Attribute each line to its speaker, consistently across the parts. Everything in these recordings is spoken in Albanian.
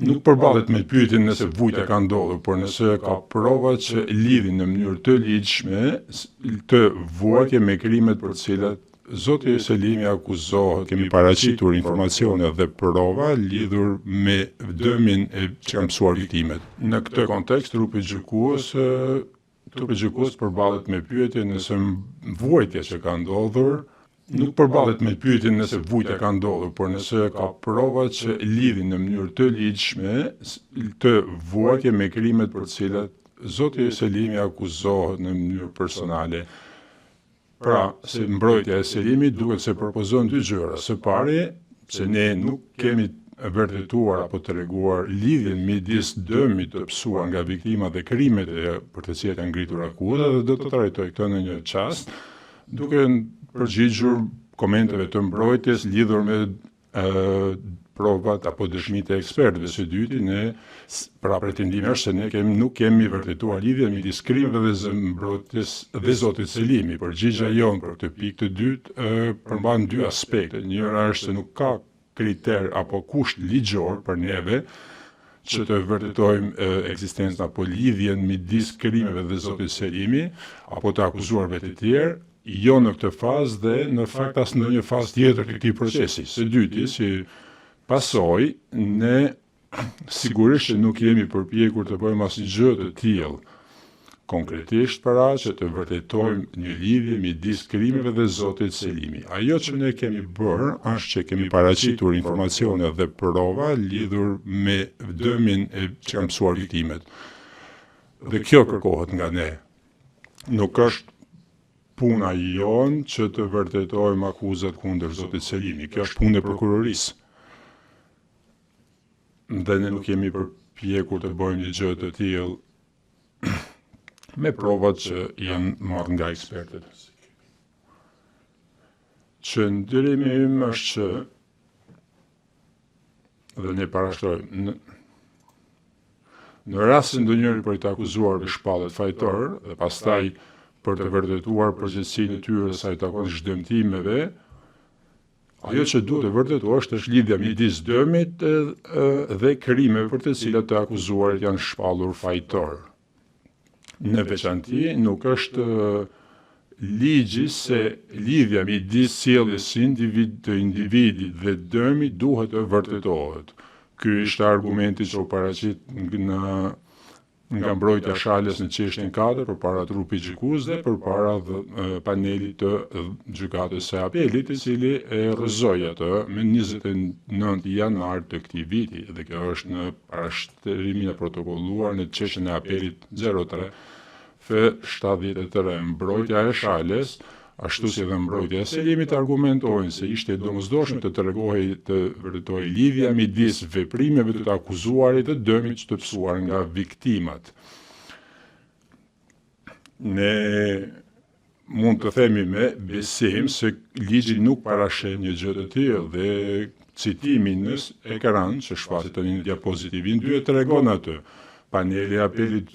Speaker 1: Nuk përballet me pyetjen nëse vujtja ka ndodhur, por nëse ka prova që lidhin në mënyrë të ligjshme të vuajtje me krimet për të cilat zoti Selimi akuzohet. Kemi paraqitur informacione dhe prova lidhur me dëmin e që kanë pësuar viktimet. Në këtë kontekst, trupi gjykues trupi gjykues përballet me pyetjen nëse vuajtja që ka ndodhur nuk përballet me pyetjen nëse vujtja ka ndodhur, por nëse ka prova që lidhin në mënyrë të ligjshme të vuajtje me krimet për të cilat zoti Selimi akuzohet në mënyrë personale. Pra, se mbrojtja e Selimit duket se propozon dy gjëra. Së pari, se ne nuk kemi vërtetuar apo treguar lidhjen midis dëmit të pësuar nga viktima dhe krimet e për të cilat janë ngritur akuza dhe do të trajtoj këtë në një çast, duke përgjigjur komenteve të mbrojtjes lidhur me provat apo dëshmitë e ekspertëve. Së dyti, ne pra pretendimi është se ne kemi nuk kemi vërtetuar lidhjen midis krimeve dhe mbrojtjes dhe zotit Selimi. Përgjigjja jonë për këtë pikë të dytë përmban dy aspekte. Njëra është se nuk ka kriter apo kusht ligjor për neve që të vërtetojmë ekzistencën apo lidhjen midis krimeve dhe zotit Selimi apo të akuzuarve të tjerë, jo në këtë fazë dhe në fakt as në një fazë tjetër të këtij procesi. Së dyti, si pasojë, ne sigurisht që nuk jemi përpjekur të bëjmë asnjë gjë të tillë. Konkretisht para që të vërtetojmë një lidhje midis krimeve dhe zotit Selimi. Ajo që ne kemi bërë është që kemi paraqitur informacione dhe prova lidhur me dëmin e që kanë pësuar viktimet. Dhe kjo kërkohet nga ne. Nuk është puna jonë që të vërtetojmë akuzat kundër zotit Selimi. Kjo është punë e prokurorisë. Dhe ne nuk jemi përpjekur të bëjmë një gjë të tillë me provat që janë marrë nga ekspertët. Qëndrimi im është që dhe ne parashtrojmë në, në rast se ndonjëri prej të akuzuarve shpallet fajtor dhe pastaj për të vërtetuar përgjegjësinë e tyre sa i takon zhdëmtimeve, ajo që duhet të vërtetohet është është lidhja midis dëmit dhe krimeve për të cilat të akuzuarit janë shpallur fajtor. Në veçanti nuk është ligji se lidhja midis sjelljes së individ të individit dhe dëmit duhet të vërtetohet. Ky ishte argumenti që u paraqit në nga mbrojtja Shalës në çështjen 4 përpara trupit gjykues dhe përpara panelit të gjykatës së apelit, i cili e rrëzoi atë më 29 janar të këtij viti dhe kjo është në parashtrimin e protokolluar në çështjen e apelit 03 F73. Mbrojtja e Shalës, ashtu si edhe mbrojtja e Selimit argumentojnë se ishte e domosdoshme të tregohej të vërtetohej lidhja midis veprimeve të të akuzuarit dhe dëmit të pësuar nga viktimat. Ne mund të themi me besim se ligji nuk parasheh një gjë të tillë dhe citimi në ekran që shfaqet tani në diapozitivin 2 e tregon atë. Paneli i apelit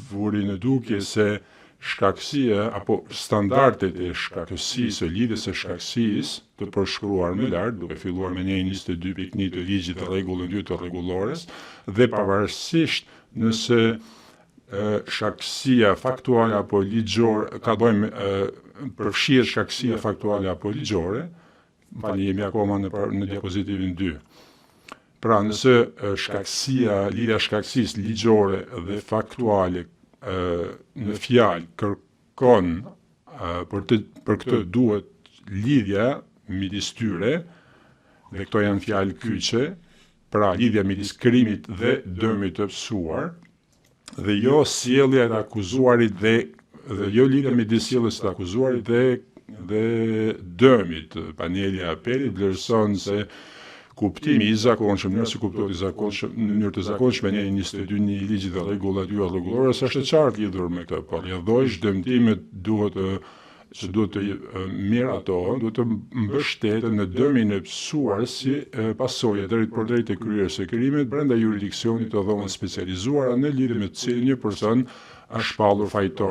Speaker 1: vuri në dukje se shkakësia apo standardet e shkakësisë, lidhjes së shkakësisë të përshkruar më lart, duke filluar me nenin 22.1 të ligjit dhe rregullën 2 të rregullores, dhe pavarësisht nëse shkakësia faktuale apo ligjore ka të bëjë me përfshihet shkakësia faktuale apo ligjore, më falni jemi akoma në në diapozitivin 2. Pra, nëse shkakësia, lidhja e shkakësisë ligjore dhe faktuale në fjalë kërkon për të për këtë duhet lidhja midis tyre dhe këto janë fjalë kyçe, pra lidhja midis krimit dhe dëmit të pësuar, dhe jo sjellja e të akuzuarit dhe dhe jo lidhja midis sjelljes së të akuzuarit dhe dhe dëmit. Paneli i apelit vlerëson se kuptimi i zakonshëm, mënyra si kuptohet i zakonshëm, në mënyrë të zakonshme neni 22 një i ligjit dhe rregulla 2 e rregullores është e qartë lidhur me këtë, por rrjedhojë zhdëmtimet duhet të që duhet të miratohen, duhet të mbështeten në dëmin e pësuar si pasojë e drejtpërdrejtë e kryerjes së krimit brenda juridiksionit të dhomës specializuara në lidhje me të cilin një person është shpallur fajtor.